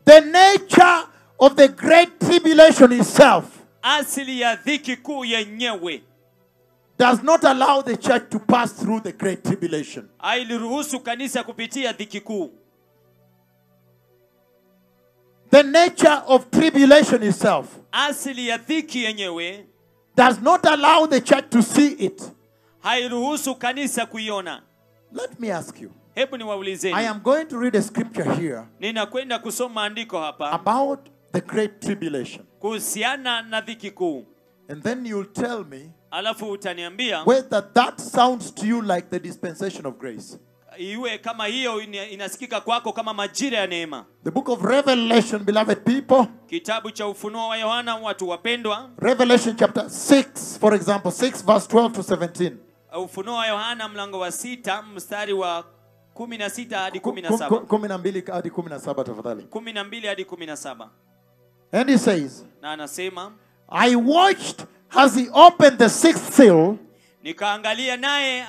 The nature of the great tribulation itself Asili ya dhiki kuu yenyewe does not allow the church to pass through the great tribulation. Hailiruhusu kanisa kupitia dhiki kuu. The nature of tribulation itself Asili ya dhiki yenyewe does not allow the church to see it. Hairuhusu kanisa kuiona. Let me ask you. Hebu niwaulizeni. I am going to read a scripture here Ninakwenda kusoma andiko hapa about the great tribulation. Kuhusiana na dhiki kuu. And then you'll tell me Alafu utaniambia whether that sounds to you like the dispensation of grace. Iwe kama hiyo inasikika kwako kama majira ya neema. The book of Revelation, beloved people. Kitabu cha Ufunuo wa Yohana, watu wapendwa. Revelation chapter 6, for example, 6 verse 12 to 17. Ufunuo wa Yohana mlango wa 6 mstari wa 16 hadi 17. 12 hadi 17 tafadhali. 12 hadi 17. And he says, Na anasema, I watched as he opened the sixth seal. Nikaangalia naye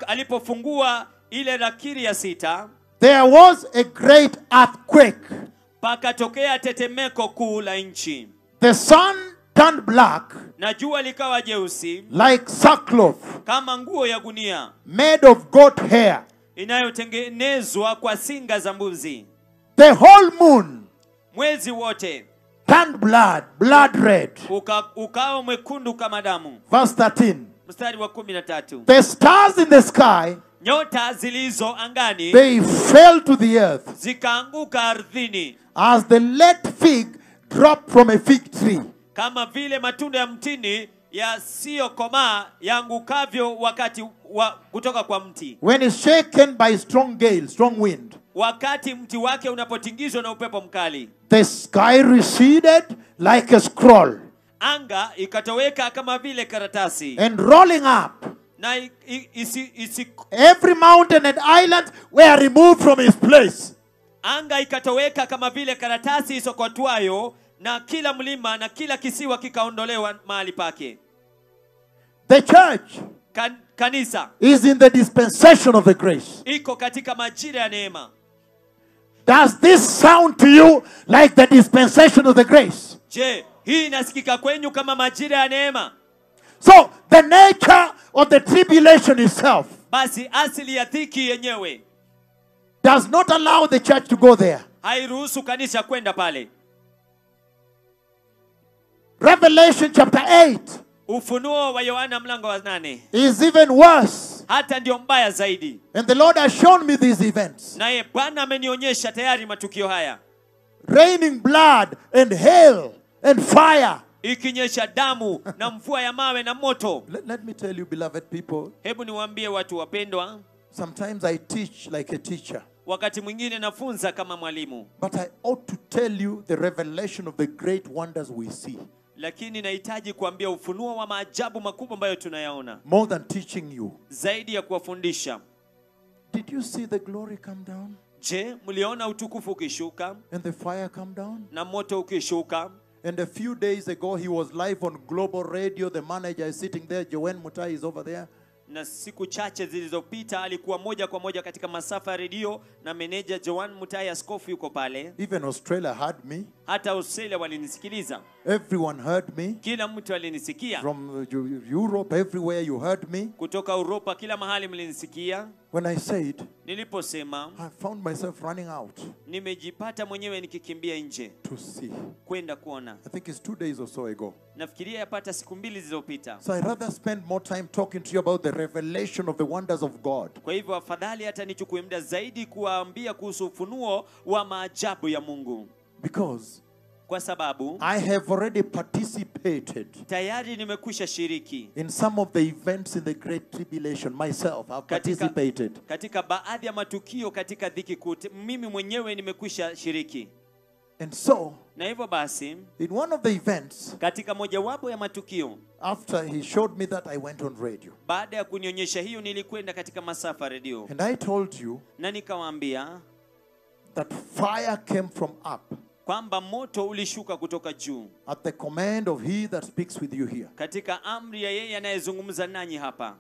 alipofungua ile lakiri ya 6. There was a great earthquake. Pakatokea tetemeko kuu la nchi. The sun turned black. Na jua likawa jeusi. Like sackcloth. Kama nguo ya gunia. Made of goat hair. Inayotengenezwa kwa singa za mbuzi. The whole moon. Mwezi wote. Turned blood red. Ukawa mwekundu kama damu. Verse 13. Mstari wa 13. The stars in the sky. Nyota zilizo angani. They fell to the earth. Zikaanguka ardhini. As the late fig dropped from a fig tree. Kama vile matunda ya mtini yasiyokomaa yaangukavyo wakati wa kutoka kwa mti. When it's shaken by strong gale, strong wind. Wakati mti wake unapotingizwa na upepo mkali. The sky receded like a scroll. Anga ikatoweka kama vile karatasi. And rolling up. Na every mountain and island were removed from its place. Anga ikatoweka kama vile karatasi isokotwayo, na kila mlima na kila kisiwa kikaondolewa mahali pake. The church kanisa is in the dispensation of the grace. Iko katika majira ya neema. Does this sound to you like the dispensation of the grace? Je, hii inasikika kwenyu kama majira ya neema? So the nature of the tribulation itself Basi asili ya dhiki yenyewe does not allow the church to go there. Hairuhusu kanisa kwenda pale. Revelation chapter 8 Ufunuo wa Yohana mlango wa 8 is even worse. Hata ndio mbaya zaidi. And the Lord has shown me these events. Naye Bwana amenionyesha tayari matukio haya. Raining blood and hail and fire. Ikinyesha damu na mvua ya mawe na moto. Let me tell you, beloved people. Hebu niwaambie watu wapendwa. Sometimes I teach like a teacher. Wakati mwingine nafunza kama mwalimu. But I ought to tell you the revelation of the great wonders we see. Lakini nahitaji kuambia ufunuo wa maajabu makubwa ambayo tunayaona. More than teaching you. Zaidi ya kuwafundisha. Did you see the glory come down? Je, mliona utukufu ukishuka? And the fire come down? Na moto ukishuka? And a few days ago he was live on Global Radio. The manager is sitting there. Joanne Mutai is over there. Na siku chache zilizopita alikuwa moja kwa moja katika masafa ya redio na meneja Joanne Mutai askofu yuko pale. Even Australia heard me. Hata Australia walinisikiliza. Everyone heard me. Kila mtu alinisikia. From Europe, everywhere you heard me. Kutoka Europa kila mahali mlinisikia. When I said, niliposema, I found myself running out. Nimejipata mwenyewe nikikimbia nje. To see. Kwenda kuona. I think it's 2 days or so ago. Nafikiria yapata siku mbili zilizopita. So I rather spend more time talking to you about the revelation of the wonders of God. Kwa hivyo afadhali hata nichukue muda zaidi kuwaambia kuhusu ufunuo wa maajabu ya Mungu. Because kwa sababu I have already participated tayari nimekwisha shiriki in some of the events in the Great Tribulation myself. I've participated katika baadhi ya matukio katika dhiki kuu, mimi mwenyewe nimekwisha shiriki. And so, na hivyo basi, in one of the events, katika mojawapo ya matukio, after he showed me that, I went on radio. Baada ya kunionyesha hiyo nilikwenda katika masafa radio. And I told you na nikawaambia that fire came from up. Kwamba moto ulishuka kutoka juu. At the command of he that speaks with you here. Katika amri ya yeye anayezungumza nanyi hapa.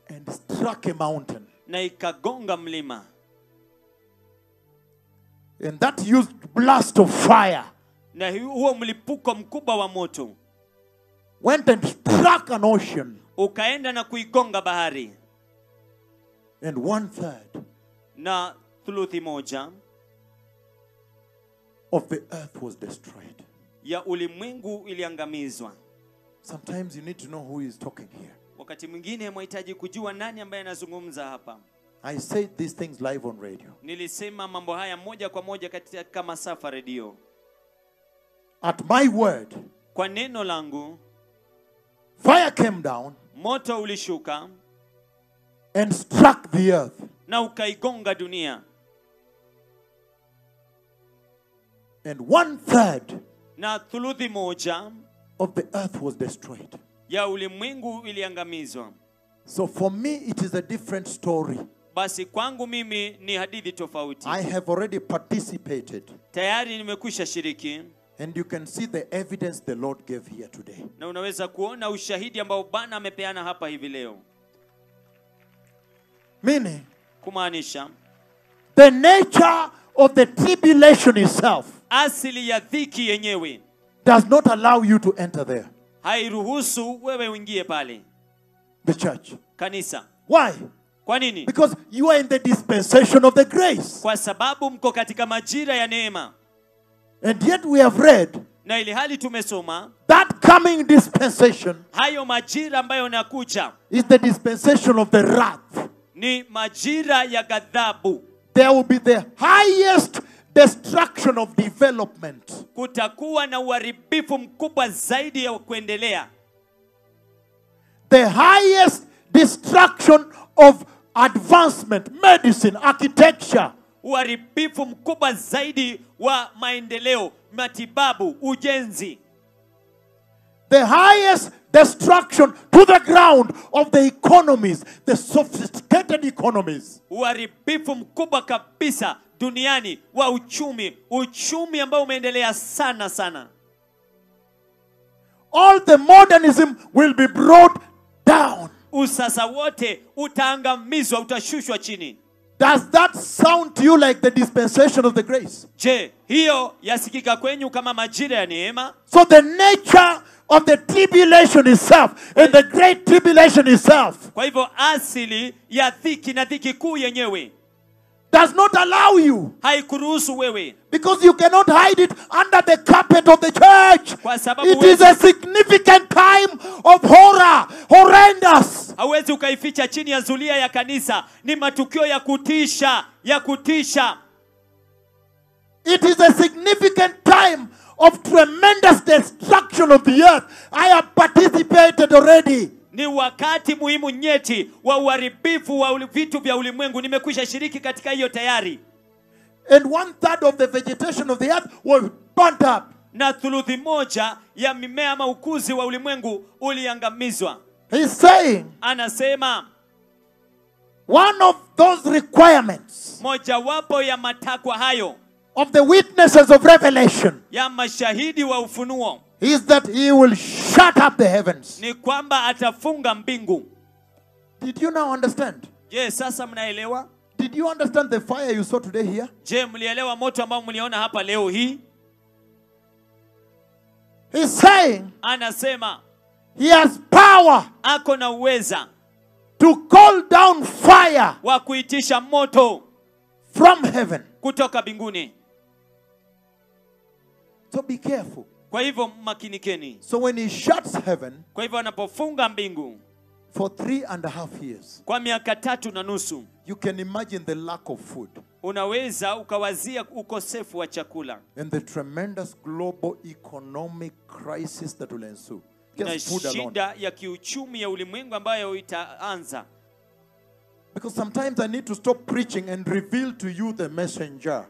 And struck a mountain. Na ikagonga mlima. And that huge blast of fire Na huo mlipuko mkubwa wa moto went and struck an ocean. ukaenda na kuigonga bahari. And 1/3 Na thuluthi moja of the earth was destroyed. ya ulimwengu iliangamizwa. Sometimes you need to know who is talking here. Wakati mwingine mwahitaji kujua nani ambaye anazungumza hapa. I said these things live on radio. Nilisema mambo haya moja kwa moja katika masafa redio. At my word, Kwa neno langu, fire came down moto ulishuka and struck the earth. na ukaigonga dunia. And 1/3 Na thuluthi moja of the earth was destroyed. ya ulimwengu iliangamizwa. So for me it is a different story. Basi kwangu mimi ni hadithi tofauti. I have already participated. Tayari nimekwisha shiriki. And you can see the evidence the Lord gave here today. Na unaweza kuona ushahidi ambao Bwana amepeana hapa hivi leo. Meaning, Kumaanisha, the nature of the tribulation itself asili ya dhiki yenyewe does not allow you to enter there. hairuhusu wewe uingie pale. The church. Kanisa. Why? Kwa nini? Because you are in the dispensation of the grace. Kwa sababu mko katika majira ya neema. And yet we have read Na ili hali tumesoma that coming dispensation hayo majira ambayo yanakuja is the dispensation of the wrath. ni majira ya ghadhabu. There will be the highest destruction of development. Kutakuwa na uharibifu mkubwa zaidi ya kuendelea. The highest destruction of advancement, medicine, architecture. Uharibifu mkubwa zaidi wa maendeleo, matibabu, ujenzi. The highest destruction to the ground of the economies, the sophisticated economies. Uharibifu mkubwa kabisa duniani wa uchumi, uchumi ambao umeendelea sana sana. All the modernism will be brought down. Usasa wote utaangamizwa, utashushwa chini. Does that sound to you like the dispensation of the grace? Je, hiyo yasikika kwenyu kama majira ya neema? So the nature of the tribulation itself and the great tribulation itself Kwa hivyo asili ya dhiki na dhiki kuu yenyewe does not allow you, haikuruhusu wewe, because you cannot hide it under the carpet of the church. Kwa sababu It is a significant time of horror, horrendous. hauwezi ukaificha chini ya zulia ya kanisa. Ni matukio ya kutisha, ya kutisha. It is a significant time of tremendous destruction of the earth. I have participated already. Ni wakati muhimu nyeti wa uharibifu wa vitu vya ulimwengu. Nimekwisha shiriki katika hiyo tayari. And 1/3 of the vegetation of the earth was burnt up. Na thuluthi moja ya mimea ama ukuzi wa ulimwengu uliangamizwa. He's saying, Anasema one of those requirements mojawapo ya matakwa hayo of the witnesses of Revelation ya mashahidi wa ufunuo is that he will shut up the heavens. ni kwamba atafunga mbingu. Did you now understand? Je, sasa mnaelewa? Did you understand the fire you saw today here? Je, mlielewa moto ambao mliona hapa leo hii? He's saying Anasema he has power ako na uweza to call down fire wa kuitisha moto from heaven. kutoka mbinguni. So be careful. Kwa hivyo makinikeni. So when he shuts heaven Kwa hivyo anapofunga mbingu for 3.5 years, kwa miaka 3.5, you can imagine the lack of food unaweza ukawazia ukosefu wa chakula and the tremendous global economic crisis that will ensue. na Just food alone. shida ya kiuchumi ya ulimwengu ambayo itaanza. Because sometimes I need to stop preaching and reveal to you the messenger.